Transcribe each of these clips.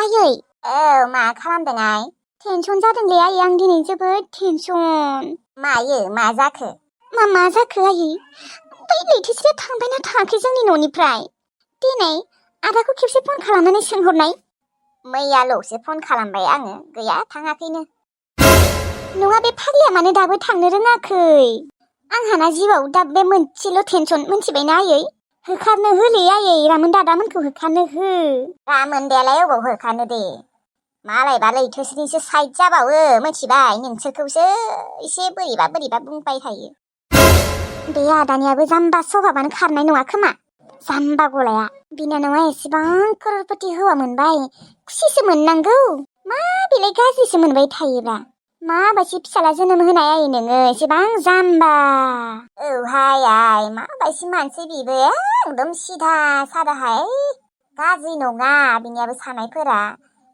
आयै मा खालामदों आइ? टेनसन जादोंलै आयै आं दिनै जोबोद टेनसन। मायो मा जाखो? मा जाखो आयै? बै लैथोसेया थांबायना थाङाखै जोंनि न'निफ्राय? दिनै आदाखौ खेबसे फन खालामनानै सोंहरनाय। मैयाल'सो फन खालामबाय आङो, गैया थाङाखैनो। नङा बे फाग्लिया मानो दाबो थांनो रोङाखै? आंहाना जिउआव दा बे मोनसेल' टेनसन मोनथिबायना आयै? होखारनो होलै आयै रामोन दादामोनखौ होखारनो हो। रामोन दालाय अबाव होखारनो दे, मालायबा लैथोसेनिसो साइड जाबावो मोनथिबाय, नोंसोरखौसो एसे बोरैबा बुंबाय थायो। बे आदानियाबो जाम्बा सभाबानो खारनाय नङा खोमा, जाम्बा गलाया। बिनानावा एसेबां करोड़पति हौवा मोनबाय, खुसिसो मोननांगौ। मा बेलाय गाज्रिसो मोनबाय थायोब्रा? माबायदि फिसाला जोनोम होनाय आयै नोङो, एसेबां जाम्बा। औहाय आइ, माबायदि मानसि बिबो, एकदम सिधा सादाहाय। गाज्रि नङा बिनियाबो साननायफोरा,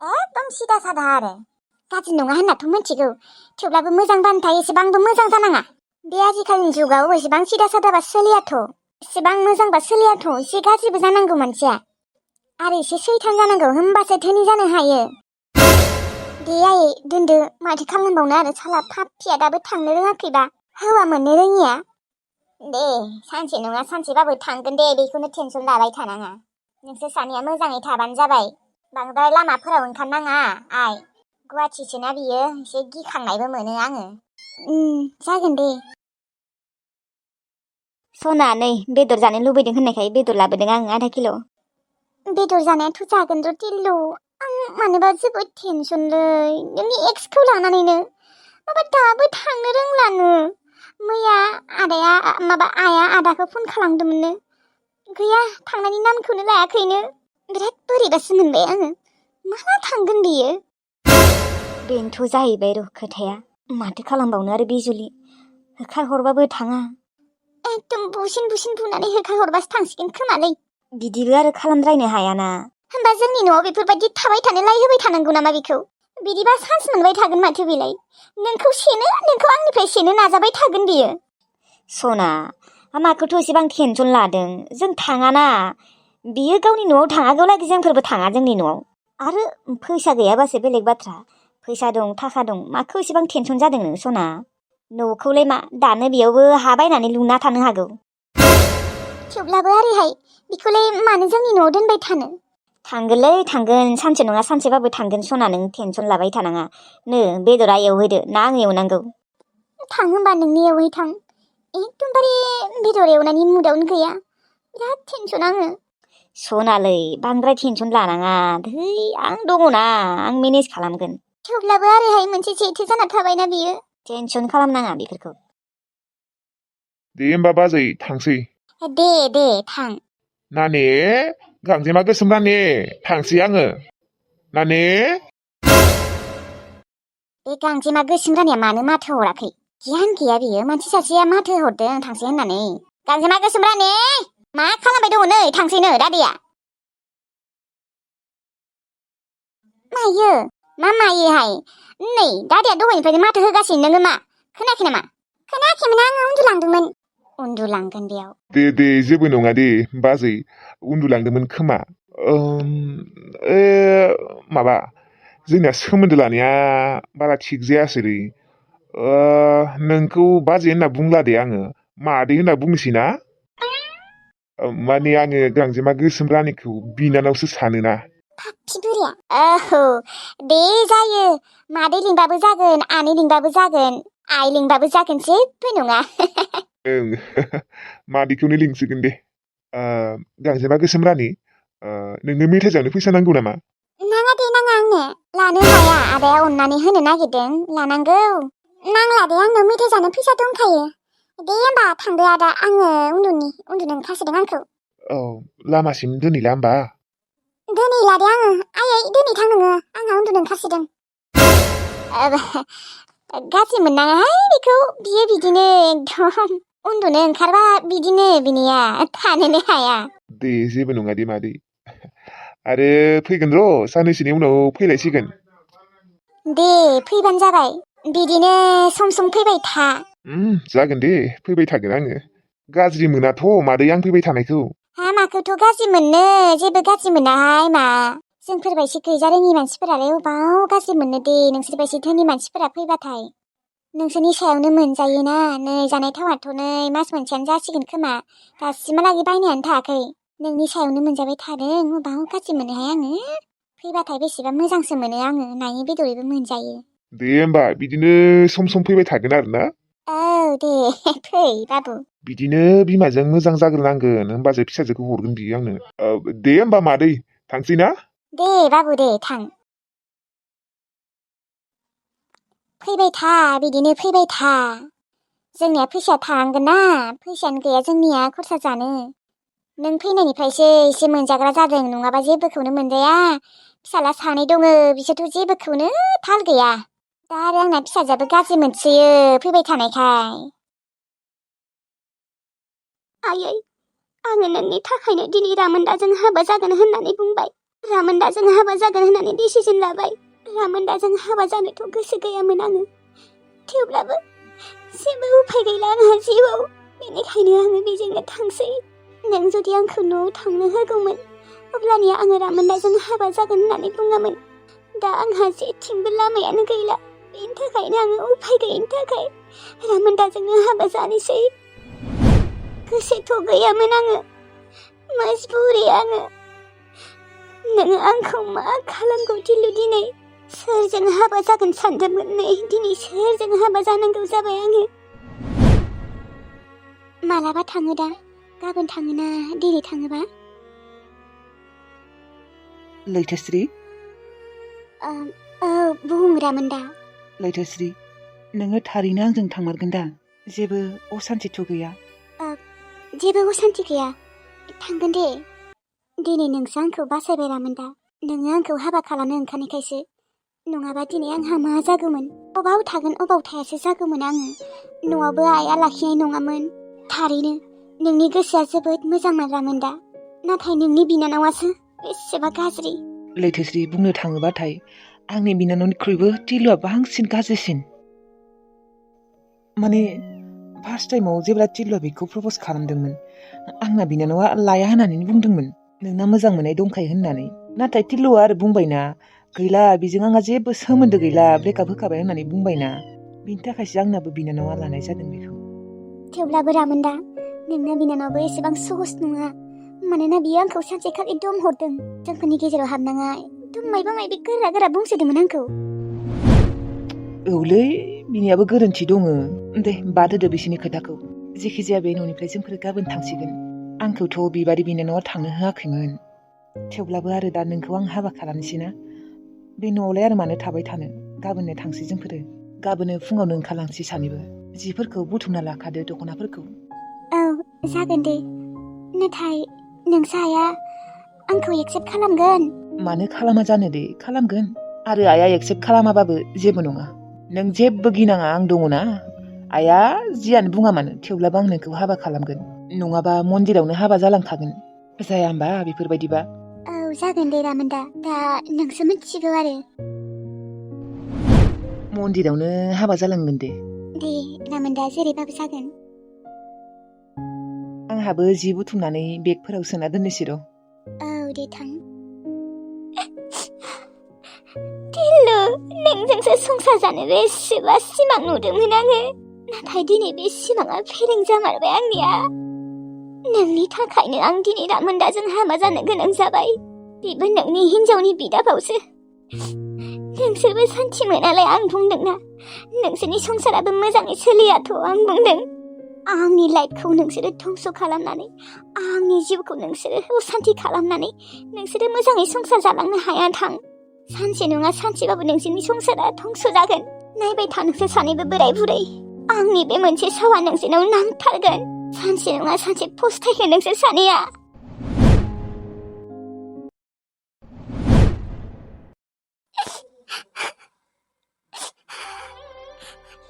एकदम सिधा सादा आरो। गाज्रि नङा होननाथ' मिथिगौ, थेवब्लाबो मोजां बान्थाय एसेबांबो मोजां जानाङा। बे आजिखालिनि जुगाव एसेबां सिधा सादाबा सोलियाथ', एसेबां मोजांबा सोलियाथ', एसे गाज्रिबो जानांगौ मानसिया। आरो एसे सैथान जानांगौ, होमबासो धोनि जानो हायो। दे आयै दोनदो, माथो खालामबावनो आरो साला पाप्पिया दाबो थांनो रोङाखैबा, हौवा मोननो रोङिया। दे सानसे नङा सानसेबाबो थांगोन दे, बेखौनो टेनसन लाबाय थानाङा। नोंसोर सानैया मोजाङै थाबानो जाबाय, बांद्राय लामाफोराव ओंखारनाङा आइ। गुवाहाटिसोना बियो, एसे गिखांनायबो मोनो आङो। जागोन दे। सना नै बेदर जानो लुबैदों होननायखाय बेदर लाबोदों आं आधा किल'। बेदर जानायाथ' जागोन र' टिल्लु, आं मानोबा जोबोद टेनसनलै नोंनि एक्सखौ लानानैनो। माबा दाबो थांनो रोंलानो। मैया आइया आदाखौ फन खालामदोंमोननो, गैया थांनायनि नामखौनो लायाखैनो। बिराद बोरैबासो मोनबाय आङो, माला थांगोन बियो? बेनोथ' जाहैबाय र' खोथाया, माथो खालामबावनो आरो बिजुलि, होखारहरबाबो थाङा। एकदम बुसिन बुनानै होखारहरबासो थांसिगोन खोमालै। बिदिबो आरो खालामद्रायनो हायाना। होमबा जोंनि न'आव बेफोरबायदि थाबाय थानो लाय होबाय थानांगौ नामा बेखौ? बिदिबा चान्स मोनबाय थागोन माथो बेलाय। नोंखौ आंनिफ्राय सेनो नाजाबाय थागोन बियो। सना, माखौथ' एसेबां टेनसन लादों, जों थाङाना। बियो गावनि न'आव थाङागौलागि जोंफोरबो थाङा जोंनि न'आव। आरो फैसा गैयाबासो बेलेग बाथ्रा, फैसा दं थाखा दं, माखौ एसेबां टेनसन जादों नों सना? न'खौलाय मा दानो बेयावबो हा बायनानै लुना थानो हागौ। थेवब्लाबो आरोहाय, बेखौलाय मानो जोंनि न'आव दोनबाय थानो? थांगोनलै थांगोन, सानसे नङा सानसेबाबो थांगोन सना, नों टेनसन लाबाय थानाङा। नो बेदरा एवहैदो ना आं एवनांगौ? थां होनबा नोंनि एवहै थां। एकदमबारे बेदर एवनायनि मुदावनो गैया, बिराद टेनसन आङो। सनालै बांद्राय टेनसन लानाङा, धै आं दङना, आं मेनेज खालामगोन। थेवब्लाबो आरोहाय मोनसे जेथो जाना थाबायना बियो। टेनसन खालामनाङा बेफोरखौ। दे होमबा बाजै थांसै। दे थां। नानि, गांजेमा गोसोम नानि, थांसै आङो। नानि। बे गांजेमा गोसोम रानिया मानो माथो हराखै? गियान गैया बियो, मानसि सासेया माथो हरदों थांसै होननानै। गांजेमा गोसोम रानि, मा खालामबाय दङ? नै थांसैनो दादैया। मायो? मा मायोहाय? नै दादैया दहायनिफ्रायनो माथो होगासिनो, नोङो मा खोनायाखै नामा? खोनायाखैमोन, आङो उन्दुलांदोंमोन। उन्दुलांगोन बेयाव। दे जेबो नङा दे बाजै, उन्दुलांदोंमोन खोमा। माबा, जोंना सोमोन्दो लानाया बारा थिग जायासैलै। नोंखौ बाजै होनना बुंला दे, आङो मादै होनना बुंनोसै ना? माने आङो गांजेमा गोसोम रानिखौ बिनानावसो सानोना। पाप्पि बुरिया। औ दे जायो, मादै लिंबाबो जागोन, आनै लिंबाबो जागोन, आइ लिंबाबो जागोन, जेबो नङा। ओं मादैखौनो लिंसिगोन दे। गांजेमा गोसोम रानि, नोंनो मेथाइ जानो फैसा नांगौ नामा? नाङा दे नाङा, आंनो लानो हाया, आदाया अननानै होनो नागिरदों, लानांगौ। नांला दे, आंनो मेथाइ जानो फैसा दंखायो। दे होमबा थांदो आदा, आङो उन्दुनो ओंखारसोदों आंखौ। औ लामासिम दोनैला होमबा? दोनैला दे आङो, आयै दोनै थां नोङो, आंहा उन्दुनो ओंखारसोदों। गाज्रि मोननाङाहाय बेखौ, बियो बिदिनो एकदम उन्दुनो ओंखारबा बिदिनो बिनिया, थानोनो हाया। दे जेबो नङा दे मादै, आरो फैगोन र' साननैसोनि उनाव फैलायसिगोन। दे फैबानो जाबाय, बिदिनो सम फैबाय था। जागोन दे, फैबाय थागोन आङो। गाज्रि मोनाथ' मादै आं फैबाय थानायखौ। हा माखौथ' गाज्रि मोननो, जेबो गाज्रि मोनाहाय मा। जोंफोरबायदि गैजारोङि मानसिफोरालाय अबाव गाज्रि मोननो दे नोंसोरबायदि धोनि मानसिफोरा फैबाथाय। नोंसोरनि सायावनो मोनजायोना नै जानाय थावाथ' नै मास मोनसेयानो जासिगोन खोमा दासिमहालागै बायनायानो थायाखै। नोंनि सायावनो मोनजाबाय थादों अबाव गाज्रि मोनोहाय आङो। फैबाथाय बेसेबा मोजांसो मोनो आङो नायै बेदरैबो मोनजायो। दे होमबा बिदिनो सम सम फैबाय थागोन आरो ना। औ दे फै बाबु। बिदिनो बिमाजों मोजां जाग्रोनांगोन होमबासो फिसाजोखौ हरगोन बियो आंनो। दे होमबा मादै थांसै ना। दे बाबु दे थां। फैबाय था बिदिनो फैबाय था। जोंनिया फैसाया थानांगोन ना फैसायानो गैया जोंनिया खरसा जानो। नों फैनायनिफ्रायसो एसे मोनजाग्रा जादों नङाबा जेबोखौनो मोनजाया। फिसाला सानै दङ बिसोरथ' जेबोखौनो थाल गैया। दा आरो आंना फिसाजोआबो गाज्रि मोनसोयो फैबाय थानायखाय। आयै आङो नोंनि थाखायनो दिनै रामोनदाजों हाबा जागोन होननानै बुंबाय। रामोनदाजों हाबा जागोन होननानै डिसिजन लाबाय। रामोनदाजों हाबा जानोथ' गोसो गैयामोन आङो। थेवब्लाबो जेबो उफाय गैला आंहा जिउआव। बेनिखायनो आङो बेजोंनो थांसै। नों जुदि आंखौ न'आव थांनो होगौमोन अब्लानिया आङो रामोनदाजों हाबा जागोन होननानै बुङामोन। दा आंहा जेथिंबो लामायानो गैला। बेनि थाखायनो आङो उफाय गैयिनि थाखाय रामोनदाजोंनो हाबा जानोसै। गोसोथ' गैयामोन आङो मजबुरि आङो। नोङो आंखौ मा खालामगौ दिलु दिनै? सोरजों हाबा जागोन सानदोंमोन नै दिनै सोरजों हाबा जानांगौ जाबाय आङो। मालाबा थाङो दा? गाबोन थाङोना दिनै थाङोबा? लैथोस्रि औ बुं रामोनदा। लैथोस्रि नोङो थारैनो आंजों थांमारगोन दा? जेबो असान्थिथ' गैया? जेबो असान्थि गैया थांगोन दे। दिनै नोंसो आंखौ बासायबाय रामोनदा। नोङो आंखौ हाबा खालामनो ओंखारनायखायसो। नङाबा दिनै आंहा मा जागौमोन? अबाव थागोन अबाव थायासो जागौमोन आङो। न'आवबो आइया लाखिनाय नङामोन। थारैनो नोंनि गोसोआ जोबोद मोजांमोन रामोनदा। नाथाय नोंनि बिनानावासो बेसेबा गाज्रि। लैथोस्रि बुंनो थाङोबाथाय आंनि बिनानावनिख्रुइबो टिलुआ बांसिन गाज्रिसिन। माने फार्स्ट टाइमाव जेब्ला टिलुआ बेखौ प्रप'ज खालामदोंमोन आंना बिनानावा लाया होननानै बुंदोंमोन नोंना मोजां मोननाय दंखायो होननानै। नाथाय टिलुआ आरो बुंबायना गैला बेजों आंहा जेबो सोमोन्दो गैला ब्रेकआप होखाबाय होननानै बुंबायना। बिनि थाखायसो आंनाबो बिनानावा लानाय जादों बेखौ। थेवब्लाबो रामोनदा नोंना बिनानावाबो एसेबां सहस नङा। मानोना बियो आंखौ सानसेखालि दम हरदों। जोंफोरनि गेजेराव हाबनाङा एकदम मायबा मायबि गोरा गोरा बुंसोदोंमोन आंखौ। औलै बिनियाबो गोरोन्थि दङ। दे बाद होदो बिसोरनि खोथाखौ। जेखि जाया बे न'निफ्राय जोंफोर गाबोन थांसिगोन। आंखौथ' बिबारि बिनानावा थांनो होआखैमोन। थेवब्लाबो आरो दा नोंखौ आं हाबा खालामनोसै ना। बे न'आवलाय आरो मानो थाबाय थानो। गाबोननो थांसै जोंफोरो। गाबोननो फुङावनो ओंखारलांसै सानैबो। जिफोरखौ बुथुमना लाखादो दख'नाफोरखौ। औ जागोन दे। नाथाय नोंसा आइया आंखौ एक्सेप्ट खालामगोन? मानो खालामा जानो दे खालामगोन। आरो आइया एक्सेप्ट खालामाबाबो जेबो नङा। नों जेबो गिनाङा आं दङ ना। आइया जियानो बुङा मानो थेवब्लाबो आं नोंखौ हाबा खालामगोन। नङाबा मन्दिरावनो हाबा जालांखागोन। जाया होमबा बेफोरबायदिबा? औ जागोन दे रामोनदा। दा नोंसो मिथिगौ आरो। मन्दिरावनो हाबा जालांगोन दे। दे रामोनदा जेरैबाबो जागोन। आंहाबो जि बुथुमनानै बेगफोराव सोना दोननोसै र'। औ दे थां। टिलु नोंजोंसो संसार जानो बेसेबा सिमां नुदोंमोन आङो। नाथाय दिनै बे सिमाङा फेलें जामारबाय आंनिया। नोंनि थाखायनो आं दिनै रामोनदाजों हाबा जानो गोनां जाबाय। बेबो नोंनि हिनजावनि बिदाबावसो। नोंसोरबो सान्थि मोनालाय आं बुंदोंना। नोंसोरनि संसाराबो मोजाङै सोलियाथ' आं बुंदों। आंनि लाइफखौ नोंसोरो धंस खालामनानै आंनि जिउखौ नोंसोरो असान्थि खालामनानै नोंसोरो मोजाङै संसार जालांनो हाया थां। सानसे नङा सानसेबाबो नोंसोरनि संसारा धंस जागोन। नायबाय था नोंसोर सानैबो बोराय बुरै। आंनि बे मोनसे सावा नोंसोरनाव नांथारगोन। सानसे नङा सानसे फस्थायगोन नोंसोर सानैया।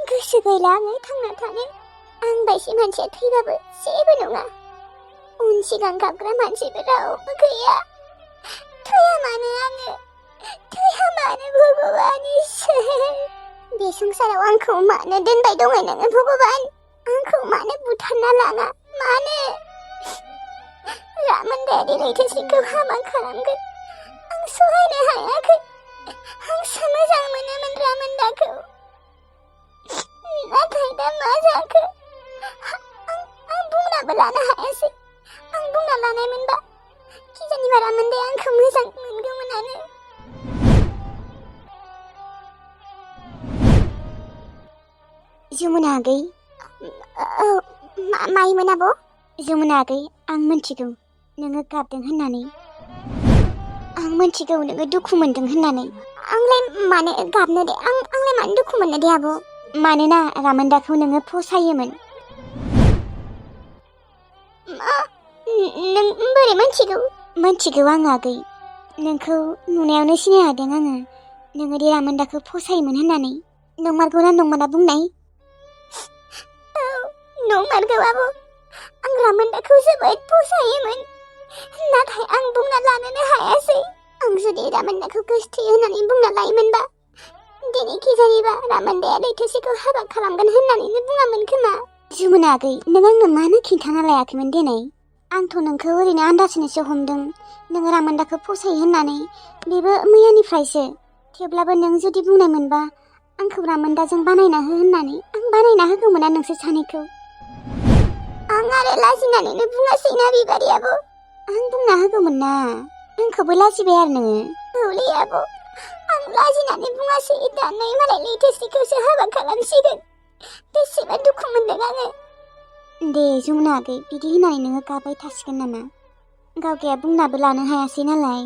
गोसो गैला आङो थांना थानो। आं बायदि मानसिया थैबाबो जेबो नङा। उन सिगां गाबग्रा मानसिबो रावबो गैया। थैया मानो आङो। थैया मानो भगबान इसोर। बे संसाराव आंखौ मानो दोनबाय दङ नोङो भगबान? आंखौ मानो बुथारना लाङा? मानो? रामोनदाया लैथोस्रिखौ हाबा खालामगोन। आं सहायनो हायाखै आंसो मोजां मोनोमोन रामोनदाखौ नाथाय दा मा जाखो आं बुंनाबो लानो हायासै आं बुंना लानायमोनबा खिजानिबा रामोनदाया आंखौ मोजां मोनगौमोनानो जमुना आगै मायोमोन आब' जमुना आगै आं मिन्थिगौ नोङो गाबदों होननानै आं मिन्थिगौ नोङो दुखु मोनदों होननानै आंलाय मानो गाबनो दे आंलाय मानो दुखु मोननो दे आब' मानोना रामोनदाखौ नोङो फसायोमोन नों बोरै मिन्थिगौ आं आगै नोंखौ नुनायावनो सिनाय हादों आङो नोङो दि रामोनदाखौ फसायोमोन होननानै नंमारगौना नंमारा बुंनाय नंमारगौ आब' आं रामोनदाखौ जोबोद फसायोमोन नाथाय आं बुंना लानोनो हायासै आं जुदि रामोनदाखौ गोसथोयो होननानै बुंना लायोमोनबा दिनै खिजानिबा रामोनदाया दैथोसेखौ हाबा खालामगोन होननानैनो बुङामोन खोमा जमुना आगै नों आंनो मानो खिन्थाना लायाखैमोन देनाय आंथ' नोंखौ ओरैनो आन्दासनोसो हमदों नोङो रामोनदाखौ फसायो होननानै बेबो मैयानिफ्रायसो थेवब्लाबो नों जुदि बुंनायमोनबा आंखौ रामोनदाजों बानायना हो होननानै आं बानायना होगौमोना नोंसोर सानैखौ आं आरो लाजिनानैनो बुङासैना बिबारि आब' आं बुंना होगौमोन ना आंखौबो लाजिबाय आरो नोङो औलै आब' आं लाजिनानै बुङासै दा नै मालाय लैथोसेखौसो हाबा खालामसिगोन बेसेबा दुखु मोनदों आङो दे जमुना आगै बिदि होननानै नोङो गाबाय थासिगोन नामा गावगाया बुंनाबो लानो हायासै नालाय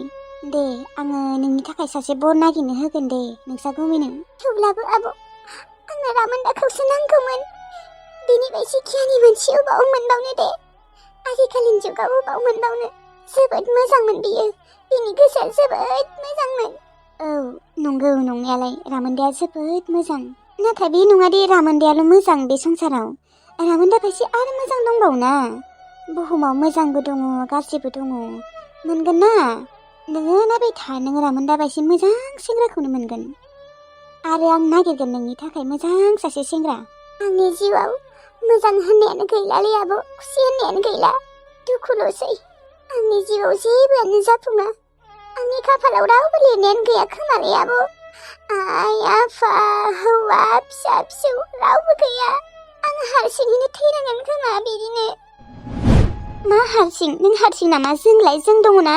दे आङो नोंनि थाखाय सासे बर नागिरनो होगोन दे नोंसा गुमैनो थेवब्लाबो आब' आंनो रामोनदाखौसो नांगौमोन बिनि बायदि गियानि मानसि अबाव मोनबावनो दे आजिखालिनि जुगाव अबाव मोनबावनो जोबोद मोजांमोन बियो बिनि गोसोआ जोबोद मोजांमोन औ नंगौ नंनायालाय रामोनदाया जोबोद मोजां नाथाय बे नङा दे रामोनदायाल' मोजां बे संसाराव रामोनदा बायदि आरो मोजां दंबावोना बुहुमाव मोजांबो दङ गाज्रिबो दङ मोनगोन ना नोङो नायबाय था नोङो रामोनदा बायदि मोजां सेंग्राखौनो मोनगोन आरो आं नागिरगोन नोंनि थाखाय मोजां सासे सेंग्रा आंनि जिउआव मोजां होननायानो गैलालै आब' खुसि होननायानो गैला दुखुल'सै आंनि जिउआव जेबोआनो जाफुङा आंनि खाफालाव रावबो लिरनायानो गैया खोमालै आब' आइ आफा हौवा फिसा फिसौ रावबो गैया आं हारसिङैनो थैनांगोन खोमा बिदिनो मा हारसिं नों हारसिं नामा जोंलाय जों दङ ना